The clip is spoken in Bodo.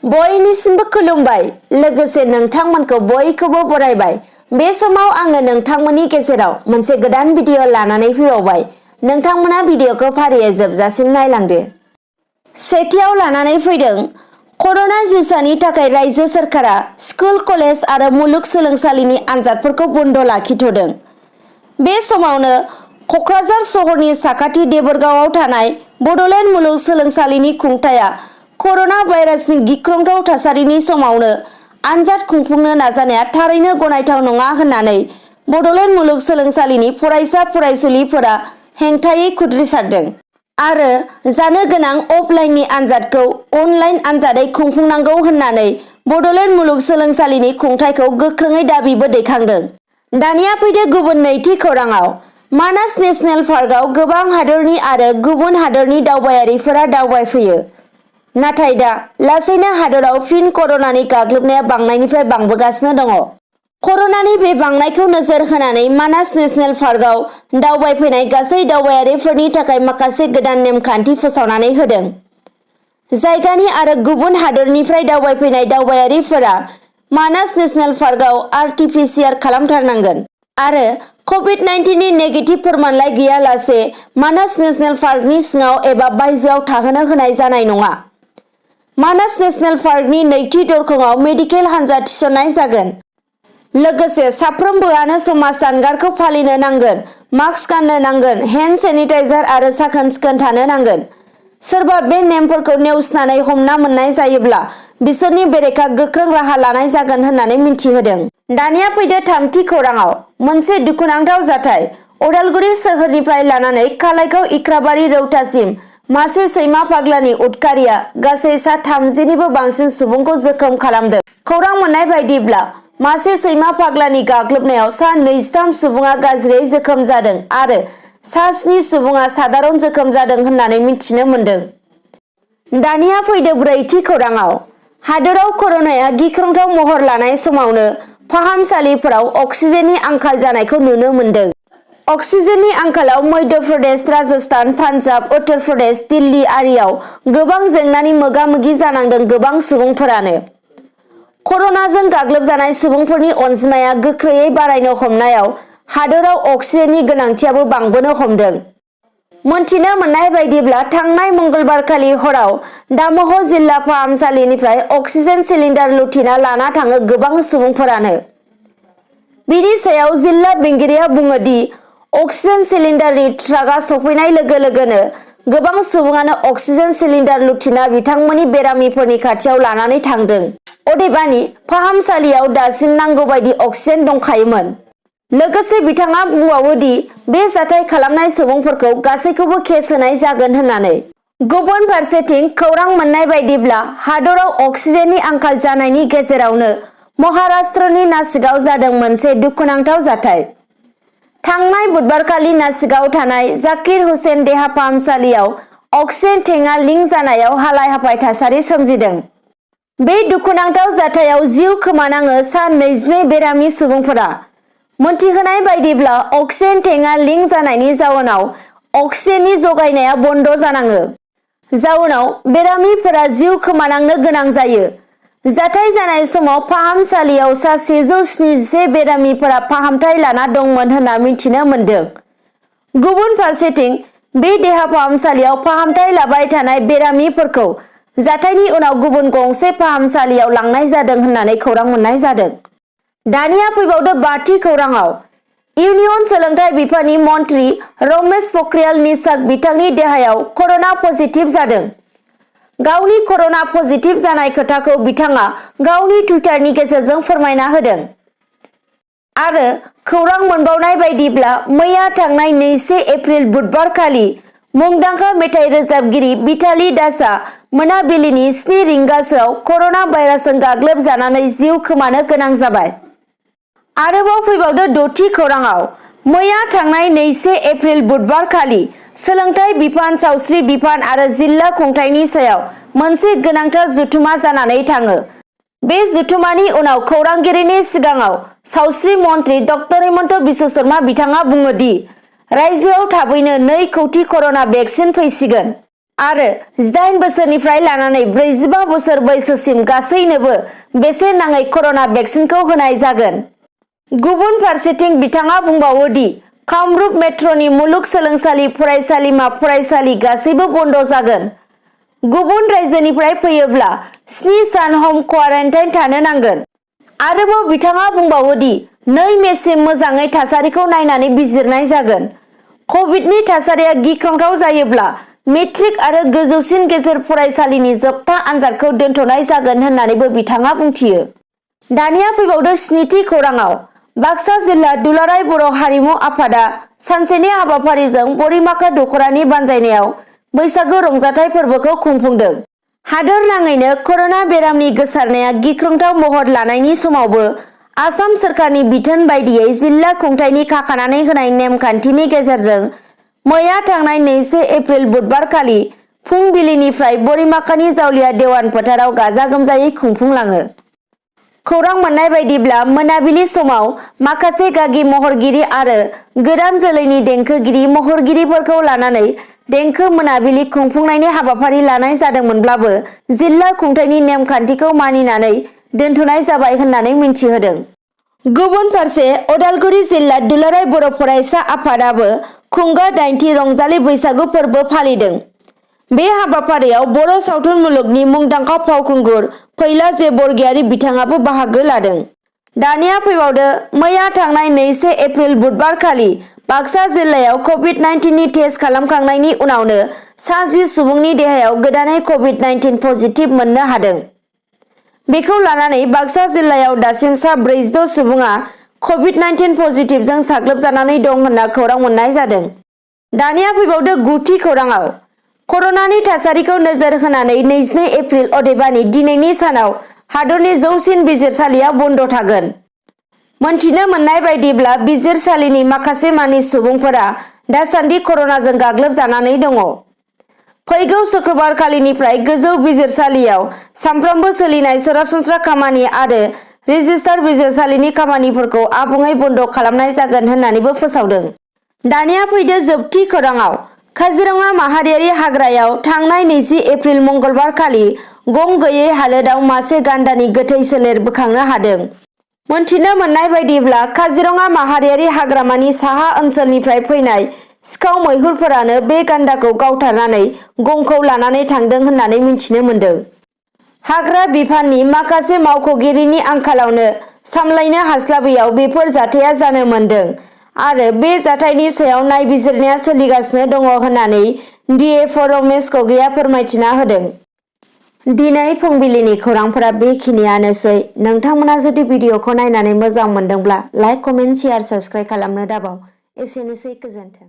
बयनिसिमबो खुलुमबाय लोगोसे नोंथांमोनखौ बयखौबो बरायबाय। बे समाव आङो नोंथांमोननि गेजेराव मोनसे गोदान भिडिअ लानानै फैबावबाय। नोंथांमोना भिडिअखौ फारियै जोबजासिम नायलांदो। सेथियाव लानानै फैदों कर'ना जिउसानि थाखाय रायजो सोरखारा स्कुल कलेज आरो मुलुगसोलोंसालिनि आनजादफोरखौ बन्द लाखिथ'दों। बे समावनो कक्राझार सहरनि साखाथि देबोरगावआव थानाय बड'लेण्ड मुलुगसोलोंसालिनि खुंथाया कर'ना भाइरासनि गिख्रंथाव थासारिनि समावनो आनजाद खुंफुंनो नाजानाया थारैनो गनायथाव नङा होननानै बड'लेण्ड मुलुगसोलोंसालिनि फरायसा फरायसुलिफोरा हेंथायै खुद्रिसारदों आरो जानो गोनां अफलाइननि आनजादखौ अनलाइन आनजादै खुंफुंनांगौ होननानै बड'लेण्ड मुलुगसोलोंसालिनि खुंथायखौ गोख्रोङै दाबिबो दैखांदों। दानिया फैदो गुबुन नैथि खौराङाव। मानास नेशनेल पार्कआव गोबां हादोरनि आरो गुबुन हादोरनि दावबायारिफोरा दावबायफैयो। नाथाय दा लासैनो हादोराव फिन कर'नानि गाग्लोबनाया बांनायनिफ्राय बांबोगासिनो दङ। कर'नानि बे बांनायखौ नोजोर होनानै मानास नेशनेल पार्कआव दावबायफैनाय गासै दावबायारिफोरनि थाखाय माखासे गोदान नेमखान्थि फोसावनानै होदों। जायगानि आरो गुबुन हादोरनिफ्राय दावबायफैनाय दावबायारिफोरा मानास नेशनेल पार्कआव आर.टि.पि.सि.आर. खालामथारनांगोन आरो कभिड-19नि नेगेटिभ फोरमानलाइ गैयालासे मानास नेशनेल पार्कनि सिङाव एबा बायजोआव थाहोनो होनाय जानाय नङा। मानास नेशनेल पार्कनि नैथि दरखंआव मेडिकेल हानजा थिसननाय जागोन। लोगोसे साफ्रोमबोआनो समाज जानगारखौ फालिनो नांगोन, मास्क गाननो नांगोन, हेन्ड सेनिटाइजार आरो साखोन-सिखोन थानो नांगोन। सोरबा बे नेमफोरखौ नेवसिनानै हमना मोननाय जायोब्ला बिसोरनि बेरेखा गोख्रों राहा लानाय जागोन होननानै मिन्थिहोदों। दानिया फैदो थामथि खौराङाव। मोनसे दुखुनांथाव जाथाय। उदालगुरि सोहोरनिफ्राय लानानै कालाइगाव इख्राबारि रौतासिम मासे सैमा फाग्लानि उदखारिया गासै सा 30निबो बांसिन सुबुंखौ जोखोम खालामदों। खौरां मोननाय बायदिब्ला मासे सैमा फाग्लानि गाग्लोबनायाव सा 23 सुबुङा गाज्रियै जोखोम जादों आरो सा 7 सुबुङा साधारन जोखोम जादों होननानै मिथिनो मोन्दों। दानिया फैदो ब्रैथि खौराङाव। हादोराव कर'नाया गिख्रंथाव महर लानाय समावनो फाहामसालिफोराव अक्सिजेननि आंखाल जानायखौ नुनो मोन्दों। अक्सिजेननि आंखालाव मध्य प्रदेश, राजस्थान, पान्जाब, उत्तर प्रदेश, दिल्ली आरियाव गोबां जेंनानि मोगा-मोगि जानांदों गोबां सुबुंफोरानो। कर'नाजों गाग्लोबजानाय सुबुंफोरनि अनजिमाया गोख्रैयै बारायनो हमनायाव हादोराव अक्सिजेननि गोनांथियाबो बांबोनो हमदों। मोनथिनो मोननाय बायदिब्ला थांनाय मंगलबारखालि हराव दाम'ह जिल्ला फाहामसालिनिफ्राय अक्सिजेन सिलिन्डार लुथिना लाना थाङो गोबां सुबुंफोरानो। बिनि सायाव जिल्ला बेंगिरिया बुङो दि अक्सिजेन सिलिन्डारनि ट्राकआ सफैनाय लोगो लोगोनो गोबां सुबुङानो अक्सिजेन सिलिन्डार लुथिना बिथांमोननि बेरामिफोरनि खाथियाव लानानै थांदों। अदेबानि फाहामसालियाव दासिम नांगौ बायदि अक्सिजेन दंखायोमोन। लोगोसे बिथाङा बुंबावो दि बे जाथाय खालामनाय सुबुंफोरखौ गासैखौबो केस होनाय जागोन होननानै। गुबुन फारसेथिं खौरां मोननाय बायदिब्ला हादराव अक्सिजेननि आंखाल जानायनि गेजेरावनो महाराष्ट्रनि नासिकआव जादों मोनसे दुखुनांथाव जाथाय। थांनाय बुधबारखालि नासिकआव थानाय जाकिर हुसेन देहा फाहामसालियाव अक्सिजेन टेंकआ लिक जानायाव हालाय-हाफाय थासारि सोमजिदों। बे दुखुनांथाव जाथायाव जिउ खोमानाङो सा 22 बेरामि सुबुंफोरा। मोनथिहोनाय बायदिब्ला अक्सिजेन टेंकआ लिक जानायनि जाउनाव अक्सिजेननि जगायनाया बन्द जानाङो। जाउनाव बेरामिफोरा जिउ खोमानांनो गोनां जायो। जाथाय जानाय समाव फाहामसालियाव सा 171 बेरामिफोरा फाहामथाय लाना दंमोन होनना मिथिनो मोन्दों। गुबुन फारसेथिं बे देहा फाहामसालियाव फाहामथाय लाबाय थानाय बेरामिफोरखौ जाथायनि उनाव गुबुन गंसे फाहामसालियाव लांनाय जादों होननानै खौरां मोननाय जादों। दानिया फैबावदो बाथि खौराङाव। इउनियन सोलोंथाइ बिफाननि मन्थ्रि रमेश पक्रियाल निशांक बिथांनि देहायाव कर'ना पजिटिभ जादों। गावनि कर'ना पजिटिभ जानाय खोथाखौ बिथाङा गावनि टुइटारनि गेजेरजों फोरमायना होदों। आरो खौरां मोनबावनाय बायदिब्ला मैया थांनाय 2 एप्रिल बुधबारखालि मुंदांखा मेथाइ रोजाबगिरि मिताली दासआ मोनाबिलिनि 7 रिंगासोआव कर'ना भाइरासजों गाग्लोबजानानै जिउ खोमानो गोनां जाबाय। आरोबाव फैबावदो द'थि खौराङाव। मैया थांनाय 2 एप्रिल बुधबारखालि सोलोंथाइ बिफान, सावस्रि बिफान आरो जिल्ला खुंथायनि सायाव मोनसे गोनांथार जथुमा जानानै थाङो। बे जथुमानि उनाव खौरांगिरिनि सिगाङाव सावस्रि मन्थ्रि डक्टर हिमन्त बिश्व शर्मा बिथाङा बुङो दि रायजोआव थाबैनो 2 कौटि कर'ना भेक्सिन फैसिगोन। आरो 18 बोसोरनिफ्राय लानानै 45 बोसोर बैसोसिम गासैनोबो बेसेन नाङै कर'ना भेक्सिनखौ होनाय जागोन। गुबुन फारसेथिं बिथाङा बुंबावो दि कामरुप मेट्र'नि मुलुगसोलोंसालि फरायसालिमा फरायसालि गासैबो बन्द जागोन। गुबुन रायजोनिफ्राय फैयोब्ला 7 सान हम क्वारेन्टाइन थानो नांगोन। आरोबाव बिथाङा बुंबावो दि 2 मेसिम मोजाङै थासारिखौ नायनानै बिजिरनाय जागोन। कभिडनि थासारिया गिख्रंथाव जायोब्ला मेट्रिक आरो गोजौसिन गेजेर फरायसालिनि जोबथा आनजादखौ दोनथ'नाय जागोन होननानैबो बिथाङा बुंथियो। दानिया फैबावदो स्निथि खौराङाव। बाक्सा जिल्ला दुलाराय बर' हारिमु आफादा सानसेनि हाबाफारिजों बरिमाखा दख'रानि बानजायनायाव बैसागु रंजाथाइ फोरबोखौ खुंफुंदों। हादर नाङैनो कर'ना बेरामनि गोसारनाया गिख्रंथाव महर लानायनि समावबो आसाम सोरखारनि बिथोन बायदियै जिल्ला खुंथायनि खाखानानै होनाय नेमखान्थिनि गेजेरजों मैया थांनाय 2 एप्रिल बुधबारखालि फुंबिलिनिफ्राय बरिमाखानि जावलिया देवान फोथाराव गाजा गोमजायै खुंफुंलाङो। खौरां मोननाय बायदिब्ला मोनाबिलि समाव माखासे गागि महरगिरि आरो गोदान जोलैनि देंखोगिरि महरगिरिफोरखौ लानानै देंखो मोनाबिलि खुंफुंनायनि हाबाफारि लानाय जादोंमोनब्लाबो जिल्ला खुंथायनि नेमखान्थिखौ मानिनानै दोनथ'नाय जाबाय होननानै मिन्थिहोदों। गुबुन फारसे उदालगुरि जिल्ला दुलाराय बर' फरायसा आफादाबो खुंगा 8थि रंजालि बैसागु फोरबो फालिदों। बे हाबाफारियाव बर' सावथुन मुलुगनि मुंदांखा फावखुंगुर फैला जे बरगयारी बिथाङाबो बाहागो लादों। दानिया फैबावदो मैया थांनाय 2 एप्रिल बुधबारखालि बाक्सा जिल्लायाव कभिड-19नि टेस्ट खालामखांनायनि उनावनो सा 10 सुबुंनि देहायाव गोदानै कभिड-19 पजिटिभ मोननो हादों। बेखौ लानानै बाक्सा जिल्लायाव दासिम सा 46 सुबुङा कभिड-19 पजिटिभजों साग्लोबजानानै दं होनना खौरां मोननाय जादों। दानिया फैबावदो 9थि खौराङाव। कर'नानि थासारिखौ नोजोर होनानै 22 एप्रिल अदेबानि दिनैनि सानाव हादरनि जौसिन बिजिरसालिया बन्द थागोन। मोनथिनो मोननाय बायदिब्ला बिजिरसालिनि माखासे मानि सुबुंफोरा दासान्दि कर'नाजों गाग्लोबजानानै दङ। फैगौ शुक्रबारखालिनिफ्राय गोजौ बिजिरसालियाव सानफ्रोमबो सोलिनाय सरासनस्रा खामानि आरो रेजिस्टार बिजिरसालिनि खामानिफोरखौ आबुङै बन्द खालामनाय जागोन होननानैबो फोसावदों। दानिया फैदो जोबथि खौराङाव। काजिरङा माहारियारि हाग्रायाव थांनाय 20 एप्रिल मंगलबार खालि गं गैयै हालोदाव मासे गान्दानि गोथै सोलेर बोखांनो हादों। मोनथिनो मोननाय बायदिब्ला काजिरङा माहारियारि हाग्रामानि साहा ओनसोलनिफ्राय फैनाय सिखाव मैहुरफोरानो बे गान्दाखौ गावथारनानै गंखौ लानानै थांदों होननानै मिन्थिनो मोन्दों। हाग्रा बिफाननि माखासे मावख'गिरिनि आंखालावनो सामलायनो हास्लाबैयाव बेफोर जाथाया जानो मोन्दों आरो बे जाथायनि सायाव नायबिजिरनाया सोलिगासिनो दङ होननानै DFO रमेश गगैया फोरमायथिना होदों। दिनै फुंबिलिनि खौरांफोरा बेखिनियानोसै। नोंथांमोना जुदि भिडिअखौ नायनानै मोजां मोनदोंब्ला लाइक, कमेन्ट, शेयार, साबस्क्राइब खालामनो दाबाव। एसेनोसै, गोजोन्थों।